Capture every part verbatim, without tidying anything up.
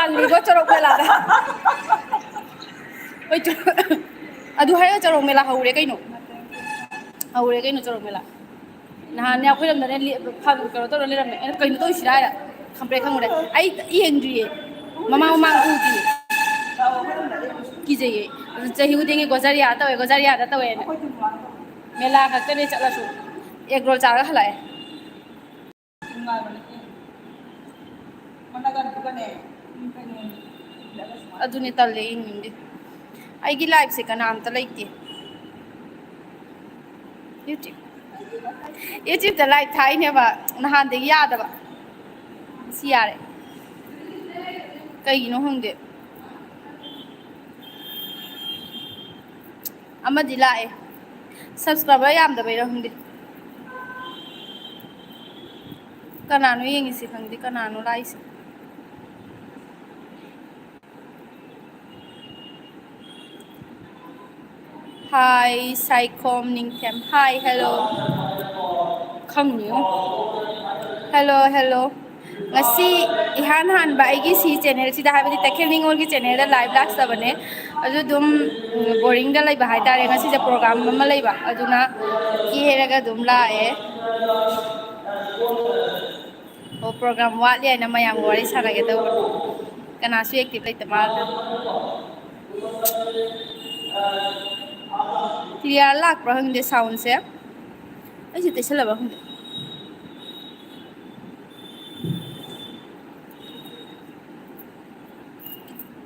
ꯍꯥꯡꯉꯤꯕ ꯆꯣꯔꯣꯛ ꯃꯦꯂꯥꯗ꯫ ꯍꯣꯏ, ꯆꯣꯔꯣꯛ-, ꯑꯗꯨ ꯍꯥꯏꯔꯒ ꯆꯣꯔꯣꯛ ꯃꯦꯂꯥ ꯍꯧꯔꯦ ꯀꯩꯅꯣ꯫ ꯍꯧꯔꯦ ꯀꯩꯅꯣ ꯆꯣꯔꯣꯛ ꯃꯦꯂꯥ꯫ ꯅꯍꯥꯟꯅꯦ ꯑꯩꯈꯣꯏ ꯂꯝꯗꯅꯦ ꯂꯦ-, ꯐꯝ-, ꯀꯩꯅꯣ ꯇꯧꯔ ꯂꯩꯔꯝꯃꯦ꯫ ꯑꯩꯅ ꯀꯩꯅꯣ ꯇꯧꯔꯤꯁꯤꯅ ꯍꯥꯏꯔ ꯈꯪꯄ꯭ꯔꯦꯛ ꯈꯪꯉꯨꯔꯦ꯫ ꯑꯩ ꯌꯦꯡꯗ꯭ꯔꯤꯌꯦ꯫ ꯃꯃꯥꯡ ꯃꯃꯥꯡ ꯎꯗ꯭ꯔꯤꯌꯦ꯫ ꯀꯤꯖꯩꯌꯦ꯫ ꯑꯗꯨ ꯆꯍꯤ ꯈꯨꯗꯤꯡꯒꯤ ꯒꯣꯖꯥꯔꯤꯌꯥ ꯇꯧꯋꯦ, ꯒꯣꯖꯥꯔꯤꯌꯥꯗ ꯇꯧꯋꯦꯅ꯫ ꯃꯦꯂꯥ ꯈꯛꯇꯅꯦ ꯆꯠꯂꯁꯨ꯫ ꯑꯦꯒ ꯔꯣꯜ ꯆꯥꯔꯒ ꯍꯜꯂꯛꯑꯦ꯫ ꯅꯨꯡꯉꯥꯏꯕꯅꯤ ꯀꯩꯅꯣ꯫ ꯃꯅꯒꯟꯗꯨꯒꯅꯦ, ꯎꯝ, ꯀꯩꯅꯣ, ꯏꯜꯂꯒ ꯁꯨꯃꯥꯏꯅ꯫ ꯑꯗꯨꯅꯦ ꯇꯜꯂꯦ, ꯌꯦꯡꯅꯤꯡꯗꯦ꯫ ꯑꯩꯒꯤ ꯂꯥꯏꯐꯁꯦ ꯀꯅꯥꯝꯇ ꯂꯩꯇꯦ꯫ YouTube, YouTubeꯇ ꯂꯥꯏꯐ ꯊꯥꯏꯅꯦꯕ, ꯅꯍꯥꯟꯗꯒꯤ ꯌꯥꯗꯕ꯫ ꯁꯤ ꯌꯥꯔꯦ꯫ ꯀꯩꯒꯤꯅꯣ ꯈꯪꯗꯦ꯫ ꯑꯃꯗꯤ ꯂꯥꯛꯑꯦ꯫ ꯁꯕꯁꯀ꯭ꯔꯥꯏꯕꯔ ꯌꯥꯝꯗꯕꯩꯔ ꯈꯪꯗꯦ꯫ ꯀꯅꯥꯅꯣ ꯌꯦꯡꯉꯤꯁꯦ ꯈꯪꯗꯦ, ꯀꯅꯥꯅꯣ ꯂꯥꯛꯏꯁꯦ? Hi, Saikhom Ningthem. Hi, hello. ꯈꯪꯅꯤꯉꯣ꯫ Hello, hello. ꯉꯁꯤ ꯏꯍꯥꯟ ꯍꯥꯟꯕ ꯑꯩꯒꯤ ꯁꯤ ꯆꯦꯅꯦꯜꯁꯤꯗ, ꯍꯥꯏꯕꯗꯤ ꯇꯈꯦꯜ ꯅꯤꯉꯣꯜꯒꯤ ꯆꯦꯅꯦꯜꯗ ꯂꯥꯏꯚ ꯂꯥꯛꯆꯕꯅꯦ꯫ ꯑꯗꯨ ꯑꯗꯨꯝ, ꯎꯝ, ꯕꯣꯔꯤꯡꯗ ꯂꯩꯕ ꯍꯥꯏꯇꯥꯔꯦ꯫ ꯉꯁꯤꯁꯦ ꯄ꯭ꯔꯣꯒ꯭ꯔꯥꯝ ꯑꯃ ꯂꯩꯕ, ꯑꯗꯨꯅ ꯀꯦꯔꯒ ꯑꯗꯨꯝ ꯂꯥꯛꯑꯦ꯫ ꯑꯣ, ꯄ꯭ꯔꯣꯒ꯭ꯔꯥꯝ ꯋꯥꯠꯂꯤ ꯍꯥꯏꯅ ꯃꯌꯥꯝꯒ ꯋꯥꯔꯤ ꯁꯥꯟꯅꯒꯦ ꯇꯧꯕꯅꯦ꯫ ꯀꯅꯥꯁꯨ ꯑꯦꯛꯇꯤꯚ ꯂꯩꯇ ꯃꯥꯜꯂꯦ꯫ ꯀ꯭ꯂꯤꯌꯥꯔ ꯂꯥꯛꯄ꯭ꯔꯥ ꯈꯪꯗꯦ ꯁꯥꯎꯟꯁꯦ꯫ ꯑꯩꯁꯦ ꯇꯩꯁꯜꯂꯕ꯭ꯔꯥ ꯈꯪꯗꯦ꯫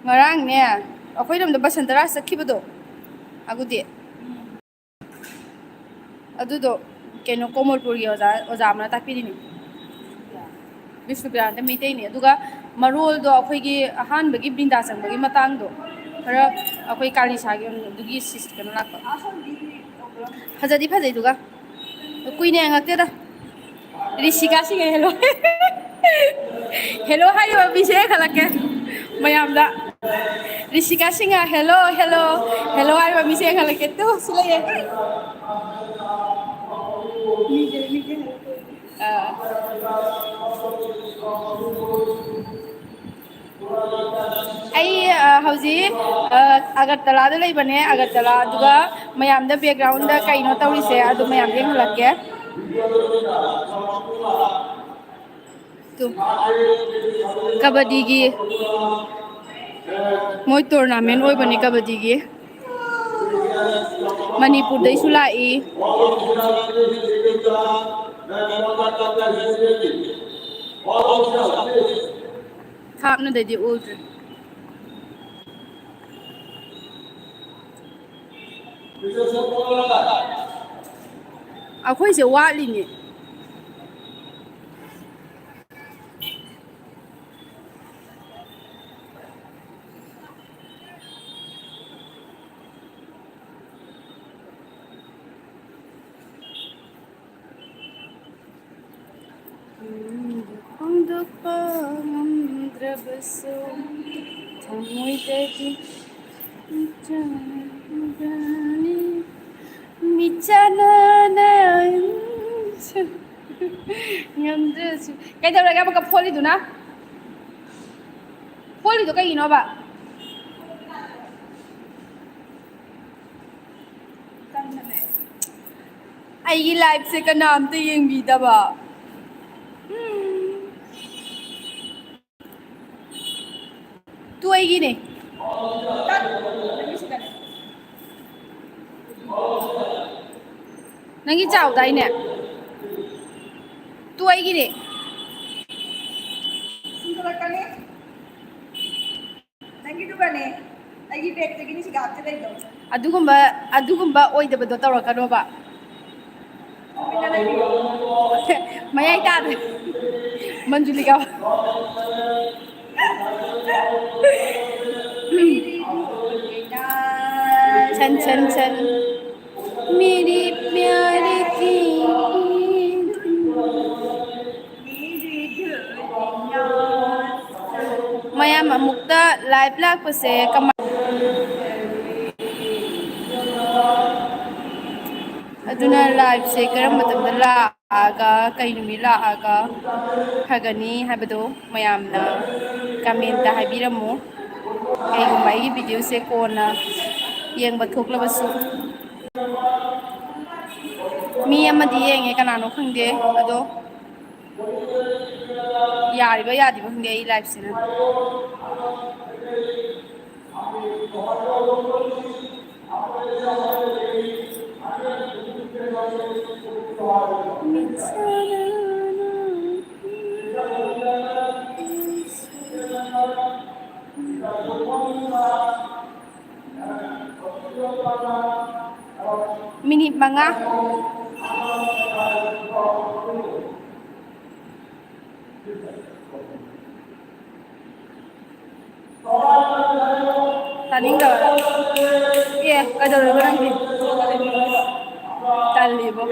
ꯉꯔꯥꯡꯅꯦ, ꯑꯩꯈꯣꯏꯔꯣꯝꯗ ꯕꯁꯟꯇ ꯔꯥꯖ ꯆꯠꯈꯤꯕꯗꯣ, ꯑꯗꯨꯗꯤ꯫ ꯑꯗꯨꯗꯣ ꯀꯩꯅꯣ, ꯀꯣꯃꯜꯄꯨꯔꯒꯤ ꯑꯣꯖꯥ, ꯑꯣꯖꯥ ꯑꯃꯅ ꯇꯥꯛꯄꯤꯔꯤꯅꯤ꯫ ꯕꯤꯁꯅꯨꯄ꯭ꯔꯤꯌꯥ ꯅꯠꯇꯦ, ꯃꯩꯇꯩꯅꯤ꯫ ꯑꯗꯨꯒ ꯃꯔꯣꯜꯗꯣ ꯑꯩꯈꯣꯏꯒꯤ ꯑꯍꯥꯟꯕꯒꯤ ꯕ꯭ꯔꯤꯟꯗꯥ ꯆꯪꯕꯒꯤ ꯃꯇꯥꯡꯗꯣ, ꯈꯔ ꯑꯩꯈꯣꯏ ꯀꯥꯂꯤꯁꯥꯒꯤ ꯑꯗꯨꯒꯤ ꯁꯤꯁ-, ꯀꯩꯅꯣ ꯂꯥꯛꯄ꯫ ꯐꯖꯗꯤ ꯐꯖꯩꯗꯨꯒ꯫ ꯀꯨꯏꯅ ꯌꯦꯡꯉꯛꯇꯦꯗ꯫ ꯔꯤꯁꯤꯀꯥ ꯁꯤꯡꯉꯦ, ꯍꯦꯜꯂꯣ꯫ ꯍꯦꯜꯂꯣ ꯍꯥꯏꯔꯤꯕ ꯃꯤꯁꯦ ꯍꯦꯟꯒꯠꯂꯛꯀꯦ ꯃꯌꯥꯝꯗ꯫ ꯔꯤꯁꯤꯀꯥ ꯁꯤꯡꯍ, ꯍꯦꯜꯂꯣ, ꯍꯦꯜꯂꯣ꯫ ꯍꯦꯜꯂꯣ ꯍꯥꯏꯔꯤꯕ ꯃꯤꯁꯦ ꯍꯦꯟꯒꯠꯂꯛꯀꯦ꯫ ꯇꯨ, ꯁꯤ ꯂꯩꯌꯦ꯫ ꯑꯥ꯫ ꯍꯧꯖꯤꯛ, ꯑ, ꯑꯒꯔꯇꯂꯥꯗ ꯂꯩꯕꯅꯦ, ꯑꯒꯔꯇꯂꯥ꯫ ꯑꯗꯨꯒ ꯃꯌꯥꯝꯗ background ꯀꯩꯅꯣ ꯇꯧꯔꯤꯁꯦ ꯑꯗꯨ ꯃꯌꯥꯝ ꯌꯦꯡꯍꯜꯂꯛꯀꯦ꯫ ꯇꯨ, ꯀꯕꯗꯤꯒꯤ ꯃꯣꯏ tournament ꯑꯣꯏꯕꯅꯦ ꯀꯕꯗꯤꯒꯤ꯫ ꯃꯅꯤꯄꯨꯔꯗꯩꯁꯨ ꯂꯥꯛꯏ꯫ ꯊꯥꯞꯅꯗꯩꯗꯤ ꯎꯗ꯭ꯔꯦ꯫ ꯑꯩꯈꯣꯏꯁꯦ ꯋꯥꯠꯂꯤꯅꯦ꯫ ꯐꯣꯡꯗꯣꯛꯄ ꯉꯝꯗ꯭ꯔꯕꯁꯨ ꯊꯃꯣꯏꯗꯗꯤ ꯆꯥꯡꯒꯅꯤ꯫ ꯃꯤꯆꯥꯟꯅ ꯉꯝꯗ꯭ꯔꯁꯨ꯫ ꯀꯩꯗꯧꯔꯒꯦ ꯑꯃꯨꯛꯀ ꯐꯣꯠꯂꯤꯗꯨꯅ? ꯐꯣꯠꯂꯤꯗꯣ ꯀꯩꯒꯤꯅꯣꯕ? ꯑꯩꯒꯤ liveꯁꯦ ꯀꯅꯥꯝꯇ ꯌꯦꯡꯕꯤꯗꯕ꯫ ꯎꯝ꯫ ꯇꯨ ꯑꯩꯒꯤꯅꯦ꯫ ꯅꯪꯒꯤ ꯆꯥꯎꯗꯥꯏꯅꯦ? ꯇꯨ ꯑꯩꯒꯤꯅꯦ꯫ ꯅꯪꯒꯤꯗꯨꯒꯅꯦ, ꯑꯩꯒꯤ bagꯇꯒꯤꯅꯤ ꯁꯤꯗ ꯍꯥꯞꯆꯤꯜꯂꯛꯏꯗꯣ꯫ ꯑꯗꯨꯒꯨꯝꯕ, ꯑꯗꯨꯒꯨꯝꯕ ꯑꯣꯏꯗꯕꯗꯣ ꯇꯧꯔꯛꯀꯅꯣꯕ꯫ ꯃꯌꯥꯏ ꯇꯥꯗꯦ꯫ ꯃꯟꯖꯨꯂꯤꯀꯥ꯫ ꯁꯟ, ꯁꯟ, ꯁꯟ꯫ ꯃꯦꯔꯤ ꯄ꯭ꯌꯥꯔꯤ ꯊꯤ꯫ ꯃꯌꯥꯝ ꯑꯃꯨꯛꯇ live ꯂꯥꯛꯄꯁꯦ ꯀꯃꯥꯏ-, ꯑꯗꯨꯅ liveꯁꯦ ꯀꯔꯝꯕ ꯃꯇꯝꯗ ꯂꯥꯛꯑꯒ ꯀꯩ ꯅꯨꯃꯤꯠ ꯂꯥꯛꯑꯒ ꯐꯒꯅꯤ ꯍꯥꯏꯕꯗꯣ ꯃꯌꯥꯝꯅ commentꯇ ꯍꯥꯏꯕꯤꯔꯝꯃꯨ꯫ ꯀꯩꯒꯨꯝꯕ ꯑꯩꯒꯤ ꯚꯤꯗꯤꯑꯣꯁꯦ ꯀꯣꯟꯅ ꯌꯦꯡꯕ ꯊꯣꯛꯂꯕꯁꯨ, ꯃꯤ ꯑꯃꯗꯤ ꯌꯦꯡꯉꯦ, ꯀꯅꯥꯅꯣ ꯈꯪꯗꯦ, ꯑꯗꯣ ꯌꯥꯔꯤꯕ ꯌꯥꯗꯤꯕ ꯈꯪꯗꯦ ꯑꯩ ꯂꯥꯏꯐꯁꯤꯅ꯫ ꯃꯤꯅꯤꯠ ꯃꯉꯥ꯫ ꯇꯥꯅꯤꯡꯗꯕ꯫ ꯑꯦ, ꯀꯩꯗꯧꯔꯕ ꯅꯪꯗꯤ? ꯇꯜꯂꯤꯕꯣ꯫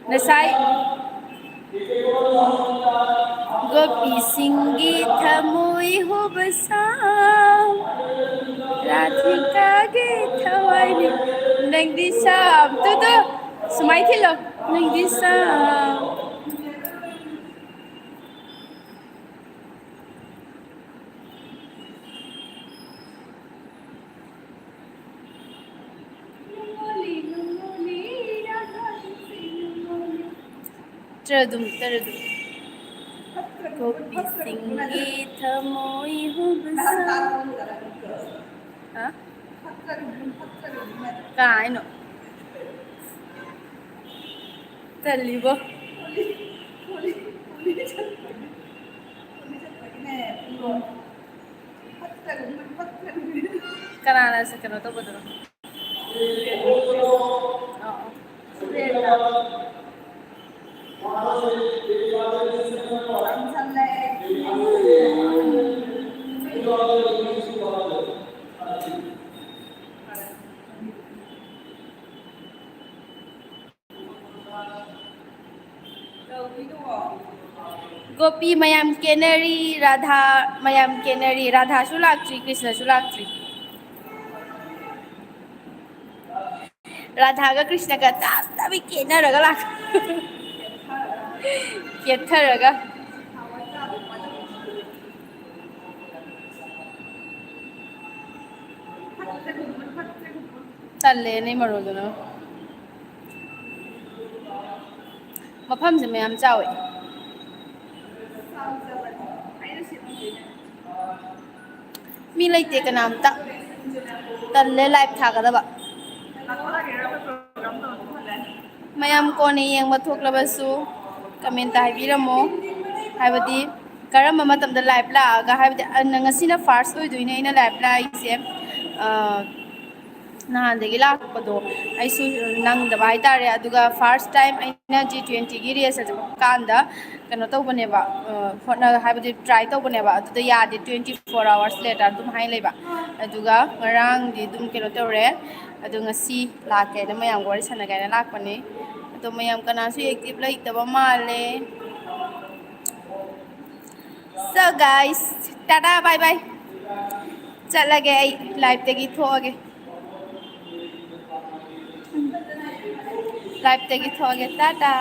ꯉꯁꯥꯏ ꯒꯣꯄꯤꯁꯤꯡꯒꯤ ꯊꯃꯣꯏ ꯍꯨꯕ ꯁꯥ, ꯔꯥꯙꯤꯀꯥꯒꯤ ꯊꯋꯥꯏꯅꯤ ꯅꯪꯗꯤ ꯁꯥꯝ꯫ ꯇꯨ, ꯇꯨ, ꯁꯨꯃꯥꯏ ꯊꯤꯜꯂꯣ꯫ ꯅꯪꯗꯤ ꯁꯥꯝ꯫ ꯇꯔꯗꯨꯝ, ꯇꯔꯗꯨꯝ꯫ ꯒꯣꯄꯤꯁꯤꯡꯒꯤ ꯊꯃꯣꯏ ꯍꯨꯕ ꯁꯥ꯫ ꯍꯥ? ꯀꯥꯏꯅꯣ? ꯇꯜꯂꯤꯕꯣ꯫ ꯀꯅꯥꯅ ꯁꯤ ꯀꯩꯅꯣ ꯇꯧꯕꯗꯨꯅꯣ? ꯑꯣ, ꯑꯣ꯫ ꯒꯣꯄꯤ ꯃꯌꯥꯝ ꯀꯦꯅꯔꯤ, ꯔꯥꯙꯥ ꯃꯌꯥꯝ ꯀꯦꯅꯔꯤ꯫ ꯔꯥꯙꯥꯁꯨ ꯂꯥꯛꯇ꯭ꯔꯤ, ꯀ꯭ꯔꯤꯁꯅꯁꯨ ꯂꯥꯛꯇ꯭ꯔꯤ꯫ ꯔꯥꯙꯥꯒ ꯀ꯭ꯔꯤꯁꯅꯒ ꯇꯞ ꯇꯞꯅ ꯀꯦꯅꯔꯒ ꯂꯥꯛ-, ꯀꯦꯊꯔꯒ꯫ ꯇꯜꯂꯦ ꯅꯩ ꯃꯔꯣꯜꯗꯨꯅ꯫ ꯃꯐꯝꯁꯦ ꯃꯌꯥꯝ ꯆꯥꯎꯋꯦ꯫ ꯃꯤ ꯂꯩꯇꯦ ꯀꯅꯥꯝꯇ꯫ ꯇꯜꯂꯦ ꯂꯥꯏꯚ ꯊꯥꯒꯗꯕ꯫ ꯃꯌꯥꯝ ꯀꯣꯟꯅ ꯌꯦꯡꯕ ꯊꯣꯛꯂꯕꯁꯨ ꯀꯃꯦꯟꯇ ꯍꯥꯏꯕꯤꯔꯝꯃꯣ꯫ ꯍꯥꯏꯕꯗꯤ ꯀꯔꯝꯕ ꯃꯇꯝꯗ ꯂꯥꯏꯚ ꯂꯥꯛꯑꯒ, ꯍꯥꯏꯕꯗꯤ ꯑ, ꯉꯁꯤꯅ ꯐꯥꯔꯁ ꯑꯣꯏꯗꯣꯏꯅꯦ ꯑꯩꯅ ꯂꯥꯏꯚ ꯂꯥꯛꯏꯁꯦ꯫ ꯑ, ꯅꯍꯥꯟꯗꯒꯤ ꯂꯥꯛꯄꯗꯣ ꯑꯩꯁꯨ ꯅꯪꯗꯕ ꯍꯥꯏꯇꯥꯔꯦ꯫ ꯑꯗꯨꯒ ꯐꯥꯔꯁ ꯇꯥꯏꯝ ꯑꯩꯅ ꯖꯤ ꯇ꯭ꯋꯦꯟꯇꯤꯒꯤ ꯔꯦꯁ ꯆꯠꯄ ꯀꯥꯟꯗ ꯀꯩꯅꯣ ꯇꯧꯕꯅꯦꯕ, ꯑ, ꯍꯣꯠꯅ ꯍꯥꯏꯕꯗꯤ ꯇ꯭ꯔꯥꯏ ꯇꯧꯕꯅꯦꯕ꯫ ꯑꯗꯨꯗ ꯌꯥꯗꯦ, ꯇ꯭ꯋꯦꯟꯇꯤ ꯐꯣꯔ ꯑꯋꯥꯔꯁ ꯂꯦꯇꯔ ꯑꯗꯨꯝ ꯍꯥꯏ ꯂꯩꯕ꯫ ꯑꯗꯨꯒ ꯉꯔꯥꯡꯗꯤ ꯑꯗꯨꯝ ꯀꯩꯅꯣ ꯇꯧꯔꯦ꯫ ꯑꯗꯣ ꯉꯁꯤ ꯂꯥꯛꯀꯦꯅ ꯃꯌꯥꯝꯒ ꯋꯥꯔꯤ ꯁꯥꯟꯅꯒꯦꯅ ꯂꯥꯛꯄꯅꯦ꯫ ꯑꯗꯣ ꯃꯌꯥꯝ ꯀꯅꯥꯁꯨ ꯑꯦꯛꯇꯤꯚ ꯂꯩꯇꯕ ꯃꯥꯜꯂꯦ꯫ So guys, ꯇꯥꯇꯥ ꯕꯥꯏ ꯕꯥꯏ꯫ ꯆꯠꯂꯒꯦ ꯑꯩ, ꯂꯥꯏꯚꯇꯒꯤ ꯊꯣꯛꯑꯒꯦ꯫ ꯂꯥꯏꯚꯇꯒꯤ ꯊꯣꯛꯑꯒꯦ, ꯇꯥꯇꯥ꯫